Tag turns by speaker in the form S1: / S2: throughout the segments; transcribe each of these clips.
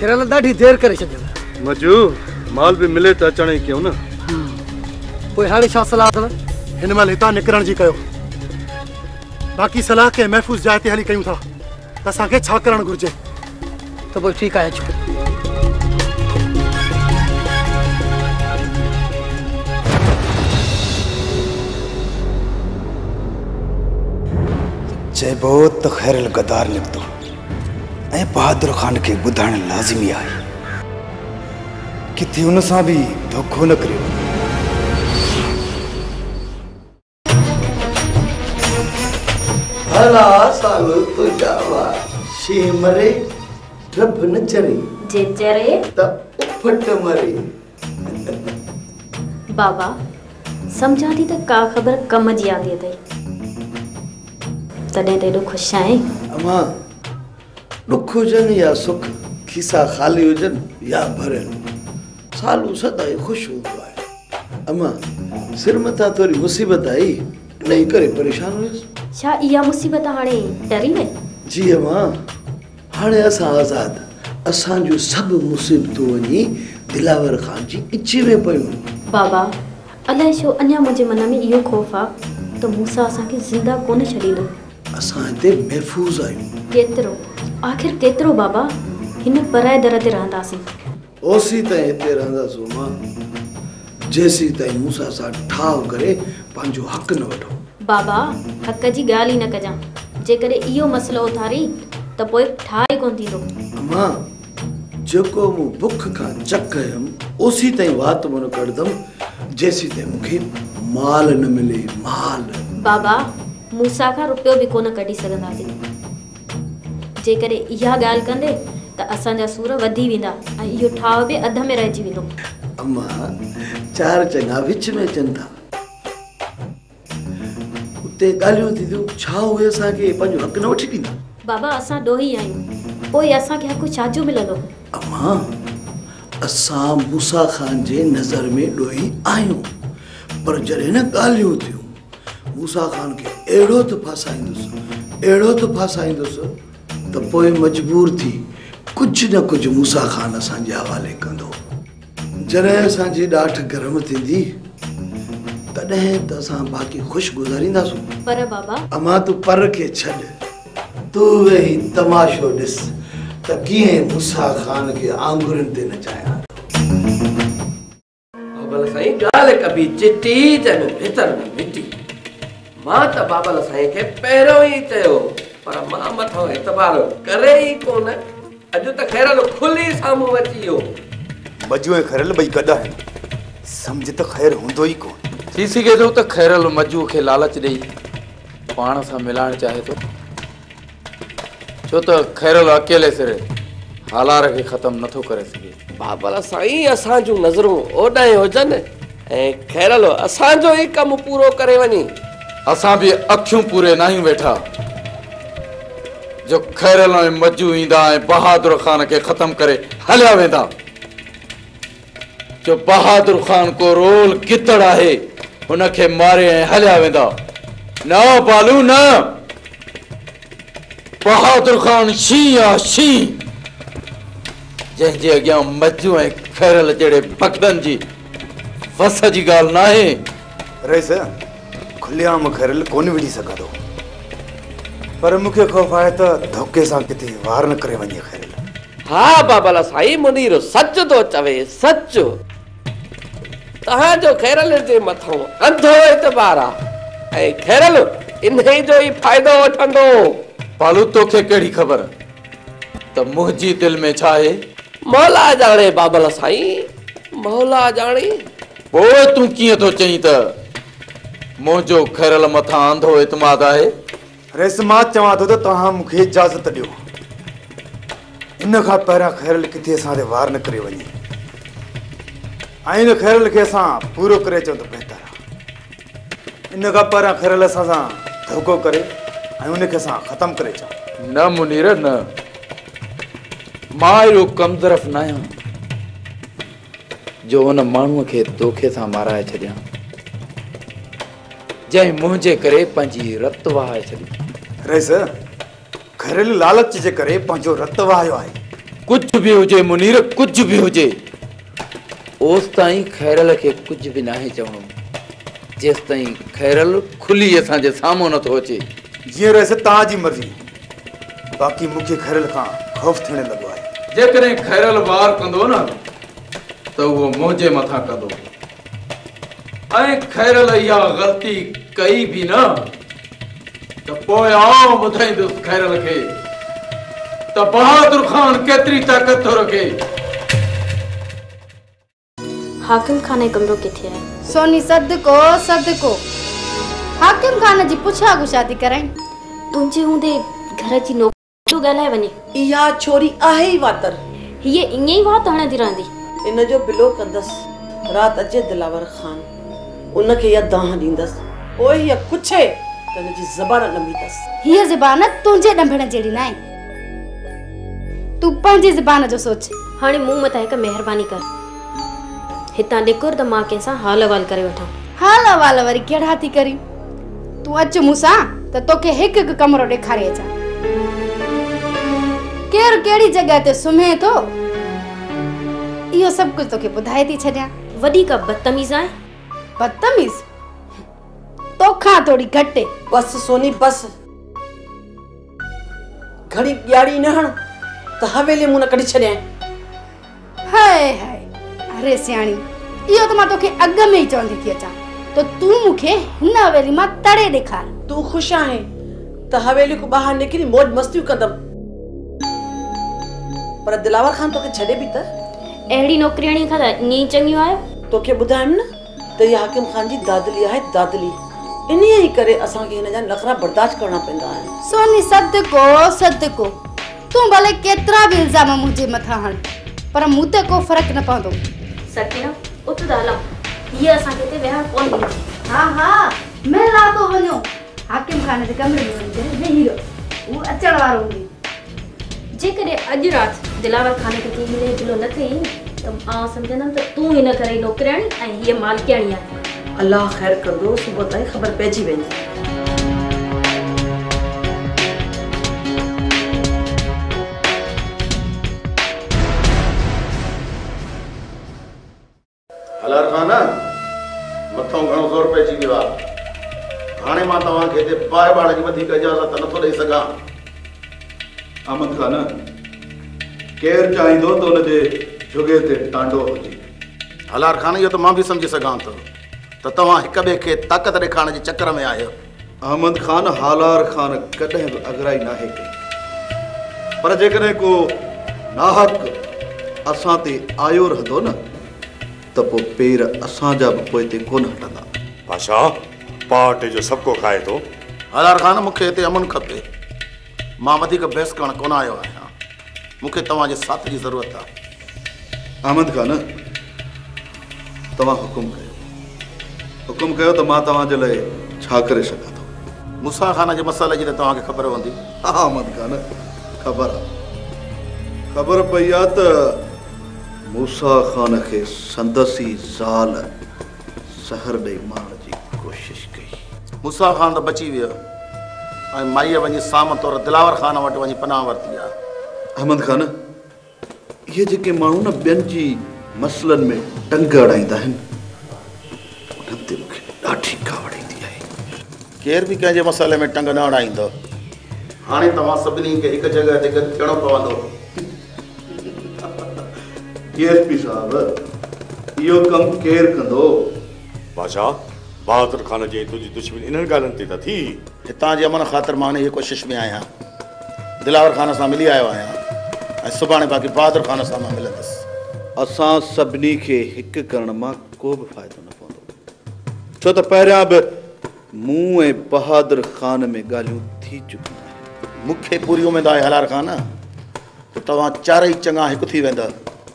S1: खैरल ॾाढी देरि करे छॾियव।
S2: मजू माल बि मिले त अचण ई कयूं न।
S1: पोइ हाणे छा सलाह अथव?
S3: हिन महिल हितां निकिरण जी कयो, बाक़ी सलाह कंहिं महफ़ूज़ जाइ ते हली कयूं था त असांखे छा करणु घुरिजे।
S1: त पोइ ठीकु आहे, अचो।
S4: चइबो त खैरल गदार निकितो ऐं बहादुर ख़ान खे ॿुधाइणु लाज़िमी आहे, किथे उन सां बि धोखो न करियो।
S5: भला साल तुंहिंजा शींहुं मरे ड्रभ न चरे,
S6: जे चरे
S5: त उफट मरे।
S6: बाबा सम्झां थी त का ख़बर कम जी आंदी अथई, तॾहिं त एॾो ख़ुशि आहीं।
S5: अम्मा ॾुख हुजनि या सुख, खीसा ख़ाली हुजनि या भरियल, सालू सदाई ख़ुशि हूंदो आहे। अम्मा सिर मथां थोरी मुसीबत आई, इन ई करे परेशान हुयुसि।
S6: छा इहा मुसीबत हाणे टरी वई?
S5: जी अम्मा, हाणे असां आज़ाद, असांजूं सभु मुसीबतूं वञी दिलावर ख़ान जी इच्छे में पयूं।
S6: बाबा अलाए छो अञा मुंहिंजे मन में इहो ख़ौफ़ आहे त मूसा असांखे ज़िंदा कोन छॾींदो।
S5: असां हिते महफ़ूज़ आहियूं।
S6: केतिरो आख़िर केतिरो बाबा हिन पराए दर ते रहंदासीं?
S5: ओसी ताईं हिते रहंदासीं मां, जेसीं ताईं मूसा सां ठाव करे पंहिंजो हक़ न वठो।
S6: बाबा हक़ जी ॻाल्हि ई न कजां, जेकॾहिं इहो मसइलो उथारी त पोइ ठाह ई कोन थींदो।
S5: अम्मा जेको मूं बुख खां चक कयमि ओसी ताईं वात मां न कढंदमि जेसीं ताईं मूंखे माल न मिले। माल
S6: बाबा मूसा खां रुपयो बि कोन कढी सघंदासीं। जेकॾहिं इहा ॻाल्हि कंदे त असांजा सूर वधी वेंदा ऐं इहो ठाह बि अध में रहिजी वेंदो।
S5: अम्मा चार चङा विच में अचनि था, उते ॻाल्हियूं थींदियूं, छा उहे असांखे पंहिंजो हक़ न वठी ॾींदा?
S6: बाबा असां ॾोही आहियूं, पोइ असांखे हक़ छाजो मिलंदो?
S5: अम्मा असां मूसा ख़ान जे नज़र में ॾोही आहियूं, पर जॾहिं न ॻाल्हियूं थियूं मूसा ख़ान खे अहिड़ो त फासाईंदुसि, अहिड़ो त फासाईंदुसि त पोइ मजबूर थी कुझु न कुझु मूसा ख़ान असांजे हवाले कंदो। जॾहिं असांजी ॾाठ गरम थींदी तॾहिं त असां बाक़ी ख़ुशि गुज़ारींदासूं।
S6: पर बाबा
S5: अम्मा तूं पर खे छॾ, तूं वेही तमाशो ॾिस त कीअं मूसा ख़ान खे आङुरियुनि ते नचायां।
S7: बाबल साईं ॻाल्हि कबी चिटी जंहिंमें भितर में मिटी। मां त बाबल साईं खे पहिरियों ई चयो, पर मां मथां एतबार करे ई कोन। अॼु त खैरल खुली साम्हूं अची वियो।
S4: मजू ऐं खैरल ॿई गॾु आहिनि, सम्झ त ख़ैर हूंदो ई कोन।
S8: थी सघे थो त खैरल मजू खे लालच ॾेई पाण सां मिलाइण चाहे थो, छो त खैरल अकेले सिर हालार खे ख़तमु नथो करे सघे।
S7: बाबल साईं असां जूं नज़रूं ओॾां हुजनि ऐं खैरल असांजो ई कमु पूरो करे वञे।
S8: असां बि अखियूं पूरे न आहियूं वेठा जो खैरल ऐं मजू ईंदा ऐं बहादुर ख़ान खे ख़तमु करे हलिया वेंदा। जो बहादुर ख़ान को रोल गिदड़ आहे हुनखे मारे ऐं हलिया वेंदा। न बालू न, बहादुर ख़ान शींहुं आहे शींहुं, जंहिंजे अॻियां मजू ऐं खैरल जहिड़े बगदनि जी वस जी ॻाल्हि न आहे।
S4: रईस खुलेआम खैरल कोन विढ़ी सघंदो, पर मूंखे ख़ौफ़ आहे त धोखे सां किथे वार न करे वञे खैरल।
S7: हा बाबल साईं मुनीर सच थो चवे, सच। तव्हांजो खैरल जे मथां अंधो एतबार आहे ऐं खैरल इन जो ई फ़ाइदो वठंदो।
S8: बालू तोखे कहिड़ी ख़बर त मुंहिंजी दिलि में छा आहे?
S7: मौला ॼाणे बाबल साईं, मौला ॼाणे।
S8: पोइ तूं कीअं थो चईं त मुंहिंजो खैरल मथां अंधो एतमाद आहे?
S4: रईस मां चवां थो त तव्हां मूंखे इजाज़त ॾियो, इन खां पहिरियां खैरल किथे असां ते वार न करे वञे ऐं इन खैरल खे असां पूरो करे अचूं त बहितर आहे। इन खां पहिरियां खैरल असां सां धोखो करे ऐं उनखे असां ख़तमु करे अचूं।
S8: न मुनीर न, मां एॾो कमज़रफ़ न आहियां जो उन माण्हूअ खे धोखे सां माराए छॾियां जंहिं मुंहिंजे करे पंहिंजी रत वहाए छॾी।
S4: रईस खैरल लालच जे करे पंहिंजो रत वहायो आहे,
S8: कुझु बि हुजे मुनीर, कुझु बि हुजे, ओसि ताईं खैरल खे कुझु बि नाहे चवणो जेसि ताईं खैरल खुली असांजे साम्हूं नथो अचे।
S4: जीअं रहे तव्हांजी मर्ज़ी, बाक़ी मूंखे खैरल खां ख़ौफ़ थियण लॻो आहे।
S8: जेकॾहिं खैरल वार कंदो न त उहो मुंहिंजे मथां कंदो, ऐं खैरल इहा ग़लती कई बि न त पोइ आउं ॿुधाईंदुसि खैरल खे त बहादुर ख़ान केतिरी ताक़त थो रखे।
S6: हाकिम खान जो कमरो किथे आहे?
S9: सोनी सदको सदको, हाकिम खान जी पुछा गुछा थी कराई।
S6: तुंहिंजे हूंदे घर जी नौकरी ॻाल्हाए वञे।
S10: इहा छोरी आहे ई वातर,
S6: हीअ ईअं ई वात हणंदी रहंदी।
S10: इन जो बिलो कंदसि, राति अचे दिलावर खान, उनखे इहा दाह ॾींदसि, पोइ हीअ कुछे त हिन जी ज़बान ॾंभींदसि।
S9: हीअ ज़बान तुंहिंजे ॾंभण जहिड़ी न आहे, तूं पंहिंजी ज़बान जो सोच।
S6: हाणे मूं मथां हिकु महिरबानी कर, हितां निकिर त मां कंहिंसां हाल अहिवाल करे वठां।
S9: हाल अहिवाल वरी कहिड़ा थी करी? तूं अच मूंसां त तोखे हिकु हिकु कमरो ॾेखारे अचां, केरु कहिड़ी जॻह ते सुम्हे थो इहो सभु कुझु तोखे ॿुधाए थी छॾियां।
S6: वॾी का बदतमीज़ आहे।
S9: बदतमीज़ तोखां थोरी घटि।
S10: बसि सोनी बसि, घणी ॼाड़ी न हण त हवेली मूं न कढी छॾियां।
S9: हाय हाय, अरे सियाणी, इहो त मां तोखे अॻु में ई चवंदी थी अचां त तूं मूंखे हिन हवेली मां तड़े ॾेखार।
S10: तूं ख़ुशि आहीं त हवेली खां ॿाहिरि निकिरी मौज मस्तियूं कंदमि, पर दिलावर खान तोखे छॾे बि त।
S6: अहिड़ी नौकरियाणी खां त ईअं ई चङियूं आहियो।
S10: तोखे ॿुधायुमि न त इहा हाकिम खान जी दादली आहे, दादली, इन्हीअ ई करे असांखे हिन जा नखरा बर्दाश्त करणा पवंदा आहिनि।
S9: सोनी सदको सदको, तूं भले केतिरा बि इल्ज़ाम मुंहिंजे मथां हण, पर मूं ते को फ़र्क़ु न पवंदो।
S6: सकीना उथ त हलां, हीअ असांखे हिते वेहण कोन ॾींदी।
S9: हा हा, महिलातो वञो, हाकिम खान जे कमरे में वञी करे वेही रहो, हू अचण वारो हूंदी।
S6: जेकॾहिं अॼु राति दिलावर खान खे थी मिले बिलो न कई त आउं सम्झंदमि त तूं हिन करे नौकरियाणी ऐं हीअ मालिकियाणी आहे।
S10: अलाह ख़ैर कंदो, सुबुह ताईं ख़बर पइजी वेंदी।
S11: हलार खान, मथां घणो ज़ोर पइजी वियो आहे। हाणे मां तव्हांखे हिते बाहि ॿारण जी वधीक इजाज़त नथो ॾेई सघां।
S2: अहमद खान, केरु चाहींदो त हुनजे झुगे ते टांडो हुजे।
S11: हलार खान, इहो त मां बि सम्झी सघां थो त तव्हां हिक ॿिए खे ताक़त ॾेखारण जे चक्कर में आहियो।
S2: अहमद खान, हालार खान कॾहिं बि अगराई नाहे कई, पर जेकॾहिं को नाहक असां ते आयो रहंदो न त पोइ पेर असांजा बि पोइते कोन हटंदा।
S12: बादशाह, पाट जो सबको खाए थो।
S11: हलार खान, मूंखे हिते अमन खपे, मां वधीक बहस करण कोन आयो आहियां, मूंखे तव्हांजे साथ जी ज़रूरत आहे।
S2: अहमद खान, तव्हां हुकुम कयो, हुकुम कयो त मां तव्हांजे लाइ छा करे सघां थो।
S11: मूसा खान जे मसइले जी त तव्हांखे ख़बर हूंदी।
S2: हा अहमद खान, ख़बर आहे, ख़बर पई आहे त मूसा खान खे संदसि ई ज़ाल सहर ॾेई मारण जी कोशिश कई।
S11: मूसा खान त बची वियो ऐं माईअ वञी साम तौर दिलावर खान वटि वञी पनाह वरिती आहे।
S2: अहमद खान, इहे जेके माण्हू न ॿियनि जी मसइलनि में टंग अड़ाईंदा आहिनि, उन्हनि ते मूंखे ॾाढी कावड़ ईंदी आहे।
S11: केरु बि कंहिंजे मसइले में टंग न अड़ाईंदो। हाणे तव्हां सभिनी खे हिकु जॻह ते गॾु थियणो पवंदो।
S2: डीएसपी साहब, इहो कमु केरु कंदो?
S12: बादशाह, बहादुर खान जे तुंहिंजी दुश्मनी इन्हनि ॻाल्हियुनि ते त थी।
S11: हितां जे अमन ख़ातिर मां हिन कोशिश में आहियां, दिलावर खान सां मिली आयो आहियां ऐं सुभाणे बाक़ी बहादुर खान सां मां मिलंदुसि।
S2: असां सभिनी खे हिकु करण मां को बि फ़ाइदो न पवंदो, छो त पहिरियां बि मूं ऐं बहादुर खान में ॻाल्हियूं थी चुकियूं आहिनि।
S11: मूंखे पूरी उमेद आहे हलार खान त तव्हां चारई चङा हिकु थी वेंदा।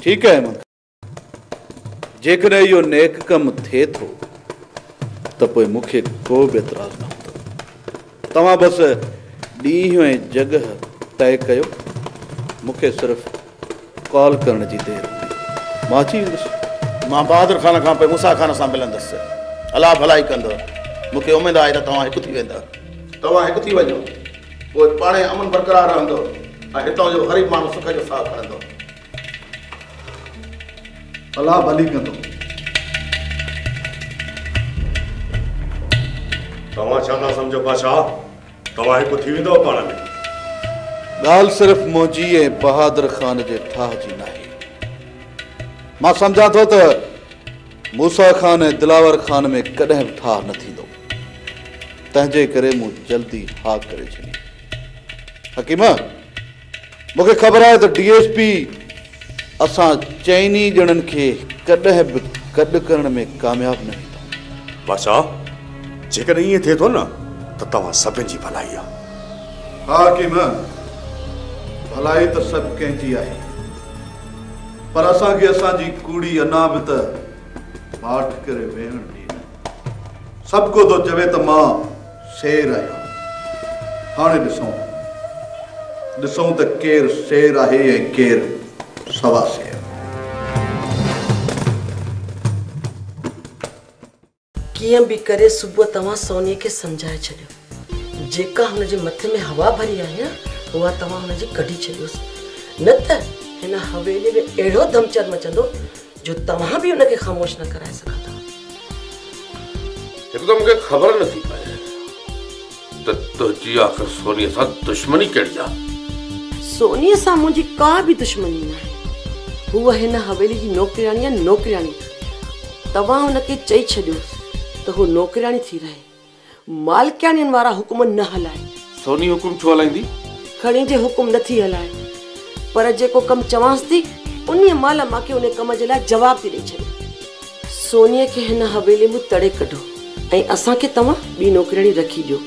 S2: ठीकु आहे अहमद, जेकॾहिं इहो नेक कमु थिए थो त पोइ मूंखे को बि एतिराज़ न हूंदो। तव्हां बसि ॾींहुं ऐं जॻह तय कयो, मूंखे सिर्फ़ कॉल करण जी देरि हूंदी, मां अची वेंदुसि।
S11: मां बहादुर खान खां पोइ मूसा खान सां मिलंदुसि। अलाह भलाई कंदो, मूंखे उमेद आहे त तव्हां हिकु थी वेंदा। तव्हां हिकु थी वञो, पोइ पाण अमन बरक़रार रहंदो ऐं हितां जो ग़रीब माण्हू सुख जो साह खणंदो।
S2: الله ڀلي ڪندو.
S12: तव्हां छा था सम्झो बादशाह? तव्हां हिकु थी वेंदव पाण में।
S2: ॻाल्हि सिर्फ़ मुंहिंजी ऐं बहादुर ख़ान जे ठाह जी नाहे। मां सम्झां थो त मूसा ख़ान ऐं दिलावर ख़ान में कॾहिं बि ठाह न थींदो, तंहिंजे करे मूं जल्दी हा करे छॾी। हकीम, मूंखे ख़बर आहे त डीएसपी असां चइनी ॼणनि खे कॾहिं बि गॾु करण में कामयाबु न वेंदो।
S12: बादशाह, जेकॾहिं ईअं थिए थो न त तव्हां सभिनि जी भलाई आहे।
S2: हा हकीम, भलाई त सभु कंहिंजी आहे, पर असांखे असांजी कूड़ी अना बि त माठ करे वेहण ॾिए। सभु को थो चवे त मां शेर आहियां। हाणे ॾिसूं ॾिसूं त केरु शेर आहे ऐं केरु सवा शेर।
S10: कीअं बि करे सुबुह तव्हां सोनीअ खे सम्झाए छॾियो। जेका हुन जे मथे में हवा भरी आहे न, उहा तव्हां हुनजी कढी छॾियोसि, न त हिन हवेली में अहिड़ो धमचर मचंदो जो तव्हां बि हुनखे ख़ामोश न कराए सघंदा।
S13: हिकु त मूंखे ख़बर नथी पए त तुंहिंजी आख़िर सोनीअ सां दुश्मनी कहिड़ी आहे?
S10: सोनीअ सां मुंहिंजी का बि दुश्मनी न आहे। हूअ हिन हवेली जी नौकरियाणी आहे, नौकरियाणी। तव्हां हुनखे चई छॾियोसि त हू नौकरियाणी थी रहे, मालकियाणियुनि वारा हुकुम न हलाए।
S13: सोनी हुकुम छो हलाईंदी?
S10: खणी जे हुकुम नथी हलाए, पर जेको कमु चवांसि थी उन्हीअ महिल मूंखे उन कम जे लाइ जवाब थी ॾेई छॾे। सोनीअ खे हिन हवेली मां तड़े कढो ऐं असांखे तव्हां ॿी नौकरियाणी रखी ॾियो।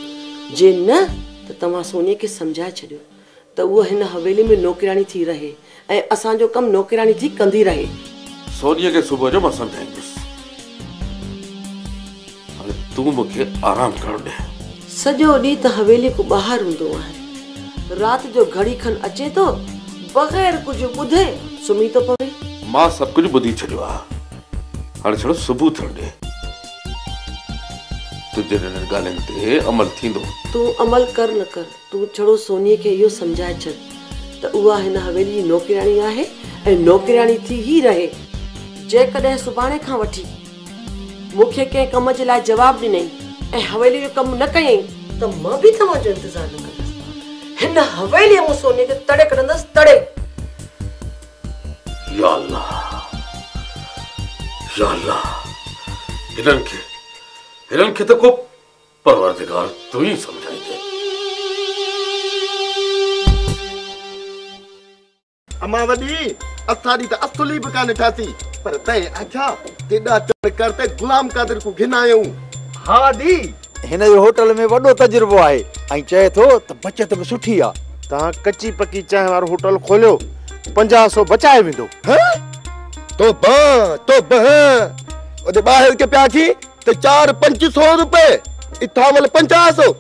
S10: जे न त तव्हां सोनीअ खे सम्झाए छॾियो त उहा हिन हवेली में नौकरियाणी थी रहे ऐं असांजो कमु नौकरियाणी थी कंदी रहे।
S13: सोनीअ खे सुबुह जो मां सम्झाईंदुसि। हाणे तूं मूंखे आराम करणु ॾे।
S10: सॼो ॾींहुं त हवेली खां ॿाहिरि हूंदो आहे, राति जो घड़ी खनि अचे थो, बग़ैर कुझु ॿुधे सुम्ही थो पवे।
S13: मां सभु कुझु ॿुधी छॾियो आहे, हाणे छड़ो सुबुह थियणु ॾे। तुंहिंजे हिननि ॻाल्हियुनि ते अमल थींदो।
S10: तूं अमल कर न कर, तूं छड़ो सोनीअ खे इहो सम्झाए छॾ त उहा हिन हवेली जी नौकरियाणी आहे ऐं नौकरियाणी थी ई रहे। जेकॾहिं सुभाणे खां वठी मूंखे कंहिं कम जे लाइ जवाबु ॾिनई ऐं हवेली जो कमु न कयईं त मां बि तव्हांजो इंतज़ारु न कंदसि। हिन हवेलीअ मां सोनीअ खे तड़े कढंदसि, तड़े।
S13: या अल्लाह, या अल्लाह, हिननि खे त को परवरदिगार तूं ई सम्झाईंदे।
S11: अम्मा वॾी, असांजी त असुली बि कान ठासी, पर तंहिं आख्या तेॾा चढ़ कर ते गुलाम कादिर को घिन आयूं।
S4: हा दी, हिन जो होटल में वॾो तजुर्बो आहे ऐं चए थो त बचत बि सुठी आहे।
S14: तव्हां कची पकी चांहि वारो होटल खोलियो, 50 बचाए वेंदो।
S11: तोबा तोबा, ओॾे ॿाहिरि खे पिया थी त 400-500 रुपए, इथां वल 50।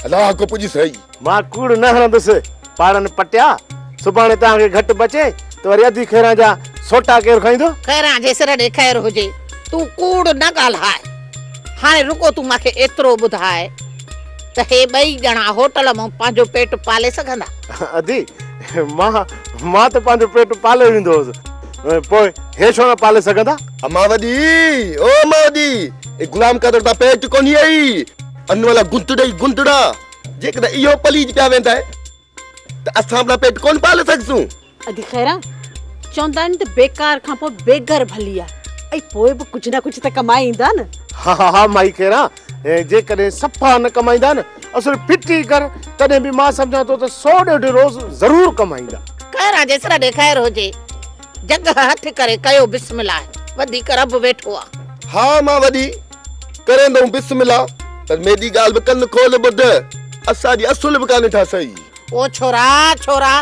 S11: अलाह को पुॼी सही।
S14: मां कूड़ न हणंदुसि, पाड़नि पटिया। सुभाणे तव्हांखे घटि बचे त वरी अधी खैरां जा सोटा केरु खाईंदो?
S15: खैरां जे सिर ॾे खैर हुजे, तूं कूड़ न ॻाल्हाए। हाणे रुको तूं मूंखे एतिरो ॿुधाए त हे ॿई ॼणा होटल मां पंहिंजो पेट पाले सघंदा?
S14: अदी, मां त पंहिंजो पेट पाले वेंदो हुउसि, पोइ हे छो न पाले सघंदा?
S11: अम्मा वॾी, ओ अम्मा वॾी, ए गुलाम कादर ता पेट कोन्हे आई, अन वाला गुंतड़े गुंतड़ा, जेकॾहिं इहो पलीज पिया वेंदा त असां अपना पेट कोन पाले सघसूं।
S16: अदी खैरा, चवंदा आहिनि त बेकार खां पोइ बेघर भली आहे, ऐं पोइ बि कुझु न कुझु त कमाए ईंदा न।
S14: हा हा हा माई खैरा, जेकॾहिं सफ़ा न कमाईंदा न, असुल फिटी कर, तॾहिं बि मां सम्झां थो त 100-150 रोज़ ज़रूरु कमाईंदा।
S15: खैरा जे सिर ॾे खैर हुजे, जॻह हथ करे कयो बिस्मिल्लाह, वधीक रब वेठो आहे।
S11: हा मां वॾी करेंदो बिस्मिल्लाह, पर मेरी ॻाल्हि बि कन खोल ॿुध, असांजी असुल बि कान था सही।
S15: ओ छोरा छोरा,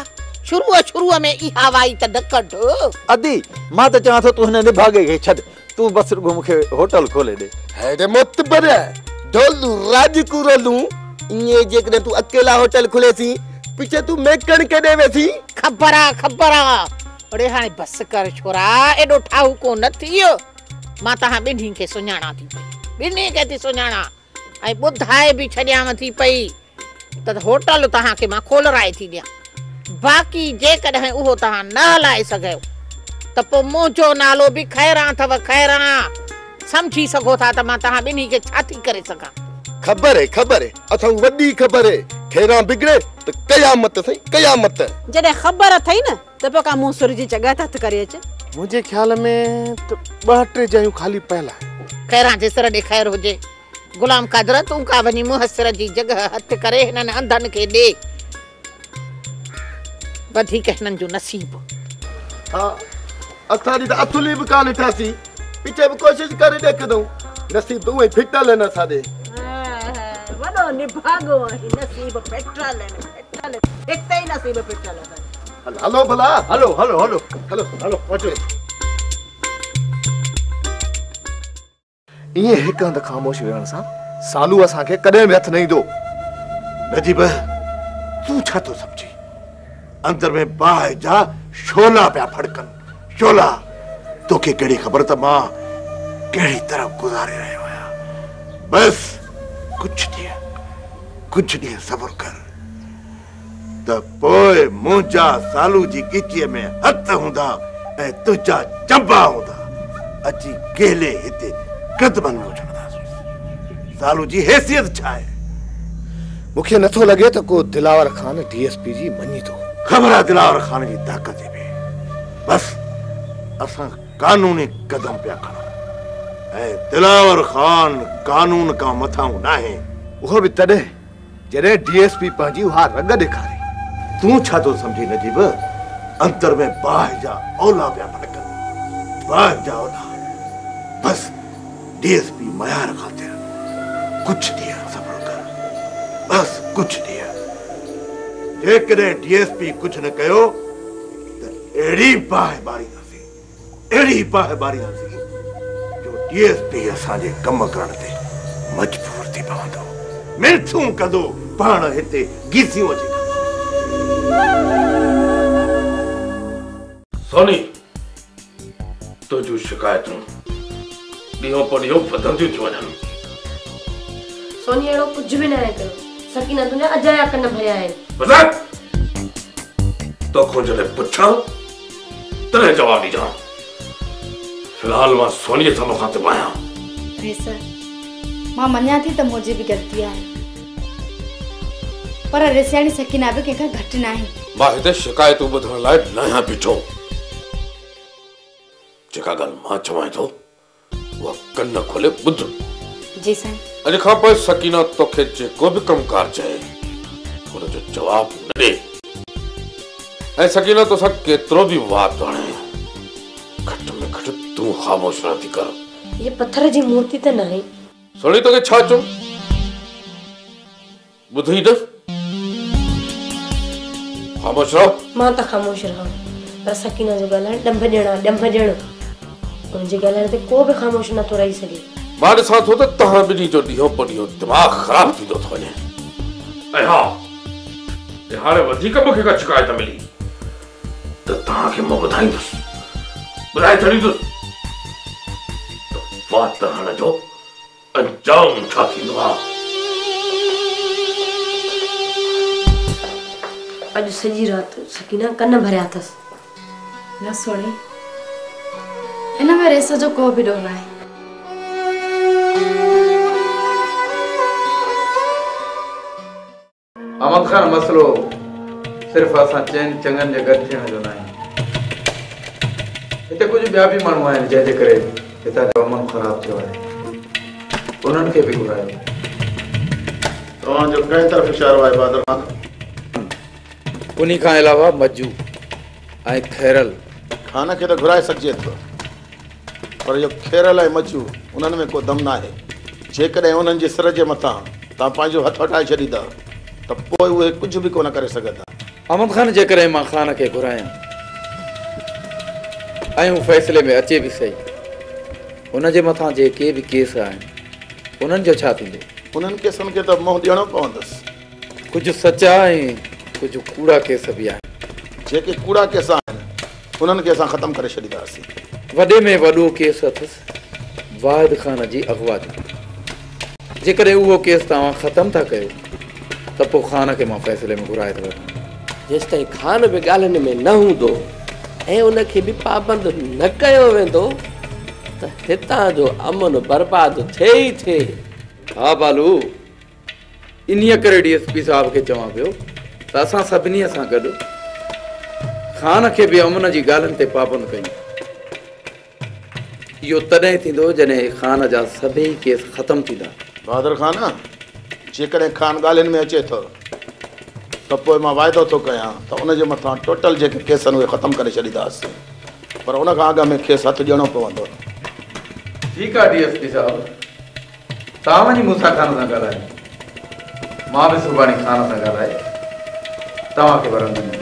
S15: शुरू शुरू में इहा वाई त न कढ।
S4: अदी, मां त चवां थो तूं हिन निभागे खे छॾ, तूं बसि रुगो मूंखे होटल खोले ॾे।
S11: हे मुतबर ढोलू राज कुरलू, इएं जेकॾहिं तूं अकेला होटल खोले थी, पिछे तूं मेकण केॾे वेसी?
S15: ख़बर आहे, ख़बर आहे। अड़े हाणे बस कर छोरा, एॾो ठाहू को न थी। मां तव्हां ॿिन्ही खे सुञाणा थी पई, ॿिन्ही खे थी सुञाणा ऐं ॿुधाए बि छॾियांव थी पई त होटल तव्हांखे मां खोलराए थी ॾियां, बाक़ी जेकॾहिं उहो तव्हां न हलाए सघियो त पोइ मुंहिंजो नालो बि ख़ैरां अथव, ख़ैरां। सम्झी सघो था त मां तव्हां ॿिन्ही खे छा थी करे सघां।
S11: ख़बर है, ख़बर है, असां वॾी ख़बर है। ख़ैरां बिगड़े त कयामत सही, कयामत।
S16: जॾहिं ख़बर अथई न त पोइ का मूं सुर जी जॻह ते हथ करे अच।
S14: मुंहिंजे ख़्याल में त 2-3 जायूं ख़ाली पयल आहिनि।
S15: ख़ैरां जे सिर ॾे ख़ैर हुजे। गुलाम कादर, तूं का वञी मुहसिर जी जॻह हथ करे हिननि अंधनि खे ॾे, वधीक हिननि जो नसीब।
S11: हा, असांजी त असुली बि कान ॾिठासीं, पिछे बि कोशिश करे ॾेखंदऊं। नसीब त उहे फिटल आहिनि असांजे।
S16: वॾो निभाॻो आहीं, नसीब फिटल आहिनि, फिटल हिते ई नसीब फिटल अथई।
S11: हलो भला,
S4: हलो हलो हलो हलो हलो अचो।
S17: ईअं हिकु हंधि ख़ामोश विहण सां सालू असांखे कॾहिं बि हथु न ईंदो।
S12: नजीब, तूं छा थो सम्झी? अंदर में बाहि जा शोला पिया फड़कनि, शोला। तोखे कहिड़ी ख़बर त मां कहिड़ी तरह गुज़ारे रहियो आहियां। बसि कुझु ॾींहं सब्र कर त पोइ मुंहिंजा सालू जी ॻिचीअ में हथ हूंदा ऐं तुंहिंजा चंबा हूंदा। अची केले हिते कदमनि में उछलंदासीं। सालू जी हैसियत छा आहे?
S17: मूंखे नथो लॻे त को दिलावर ख़ान डीएसपी जी मञी थो।
S12: ख़बर आहे दिलावर ख़ान जी ताक़त जी बि। बसि असां कानूनी कदम पिया खणूं ऐं दिलावर ख़ान कानून खां मथां नाहे।
S17: उहो बि तॾहिं जॾहिं डीएसपी पंहिंजी उहा रग ॾेखारे।
S12: तूं छा थो सम्झी नजीब? अंदर में बाहि जा ओला पिया फड़कनि, बाहि जा ओला। बसि डीएसपी मयार ख़ातिर कुझु ॾींहं सब्र कर, बसि कुझु ॾींहं। जेकॾहिं डीएसपी कुझु न कयो त अहिड़ी बाहि ॿारींदासीं, अहिड़ी बाहि ॿारींदासीं जो डीएसपी असांजे कम करण ते मजबूर थी पवंदो। मिरचूं कंदो पाण हिते गीसियूं अची कंदो।
S13: सोनी, तुंहिंजूं शिकायतूं ॾींहों पर ॾींहुं वधंदियूं थियूं वञनि।
S18: सोनी, अहिड़ो कुझु बि न आहे कयो। सकीना तुंहिंजा अजाया कन भरिया आहिनि।
S13: बस, तोखां जॾहिं पुछां तॾहिं जवाबु ॾिजां। फ़िलहाल मां सोनीअ सां मुखातिब आहियां।
S9: सर, मां मञा थी त मुंहिंजी बि ग़लती आहे, पर रिसियाणी सकीना बि कंहिंखां घटि न आहे।
S13: मां हिते शिकायतूं ॿुधण लाइ न आहियां बीठो। जेका ॻाल्हि मां चवां थो उहा कन खोले ॿुध।
S18: जी साईं।
S13: अॼु खां पोइ सकीना तोखे जेको बि कमु कार चए हुनजो जवाबु न ॾे। ऐं सकीना तोसां केतिरो बि वात आणे, घटि में घटि तूं ख़ामोश न थी कर।
S18: इहे पथर जी मूर्ति त न आहे।
S13: सोनी, तोखे छा चऊं? ॿुधई न, ख़ामोश रहो।
S18: मां त ख़ामोश रहां, पर सकीना जो ॻाल्हाइण ॾंभ ॾियण आहे, ॾंभ ॾियण। हुनजे ॻाल्हाइण ते को बि ख़ामोश नथो रही सघे।
S13: मां ॾिसां थो त तव्हां ॿिन्ही जो ॾींहों पर ॾींहुं दिमाग़ ख़राबु थींदो थो वञे। ऐं हा, हाणे वधीक मूंखे का शिकायत मिली त तव्हांखे मां ॿुधाईंदुसि, ॿुधाए छॾींदुसि त वात हणण जो अंजाम छा थींदो आहे।
S18: अॼु सॼी राति सकीना कन भरिया अथसि।
S9: न सोणी, इन में रेस जो को बि ॾोह न आहे।
S8: अहमद ख़ान, मसइलो सिर्फ़ असां चइनि चङनि जे गॾु थियण जो न आहे। हिते कुझु ॿिया बि माण्हू आहिनि जंहिंजे करे हितां जो अमन ख़राबु थियो आहे, उन्हनि खे बि घुरायो।
S19: तव्हांजो कंहिं तरफ़ इशारो आहे बहादुर ख़ान?
S8: उन्ही खां अलावा मज्जू ऐं खैरल।
S19: खान खे त घुराए सघिजे थो, पर इहो खैरल ऐं मज्जू उन्हनि में को दम न आहे। जेकॾहिं उन्हनि जे सिर जे मथां तव्हां पंहिंजो हथु हटाए छॾींदा त पोइ उहे कुझु बि कोन करे सघंदा।
S8: अहमद ख़ान, जेकॾहिं मां ख़ान खे घुरायां ऐं हू फ़ैसिले में अचे बि सही, हुनजे मथां जेके बि केस आहिनि उन्हनि जो छा थींदो?
S19: उन्हनि केसनि खे त मुंहुं ॾियणो पवंदुसि।
S8: कुझु सचा ऐं कुझु कूड़ा केस बि आहिनि।
S19: जेके कूड़ा केस आहिनि उन्हनि खे असां ख़तमु करे छॾींदासीं।
S8: वॾे में वॾो केस अथसि वाहिद ख़ान जी अग़वा जो। जेकॾहिं उहो केस तव्हां ख़तमु था कयो त पोइ ख़ान खे मां फ़ैसिले में घुराए थो वठां।
S7: जेसि ताईं ख़ान बि ॻाल्हियुनि में न हूंदो ۽ ان کي به پابند نه ڪيو ويندو ته هتان جو امن برباد ٿئي ئي ٿئي.
S8: ها بالو، انهيء ڪري ڊي ايس پي صاحب کي چوان پيو ته اسان سڀني سان گڏ خان کي به امن جي ڳالهين تي پابند ڪيون. اهو تڏهن ٿيندو جڏهن خان جا سڀئي ڪيس ختم ٿيندا.
S19: بهادر خان، جيڪڏهن خان ڳالهين ۾ اچي ٿو ته پوء مان واعدو ٿو ڪيان ته ان جي مٿان ٽوٽل جيڪي ڪيس آهن اهي ختم ڪري ڇڏينداسين پر ان کان اڳ ۾ کيس هٿ ڏيڻو پوندو.
S8: ٺيڪ آهي ڊي ايس پي صاحب، توهان وڃي موسيٰ خان سان ڳالهايو، مان به سڀاڻي خان سان ڳالهائي توهان کي ورندي ڏيندس.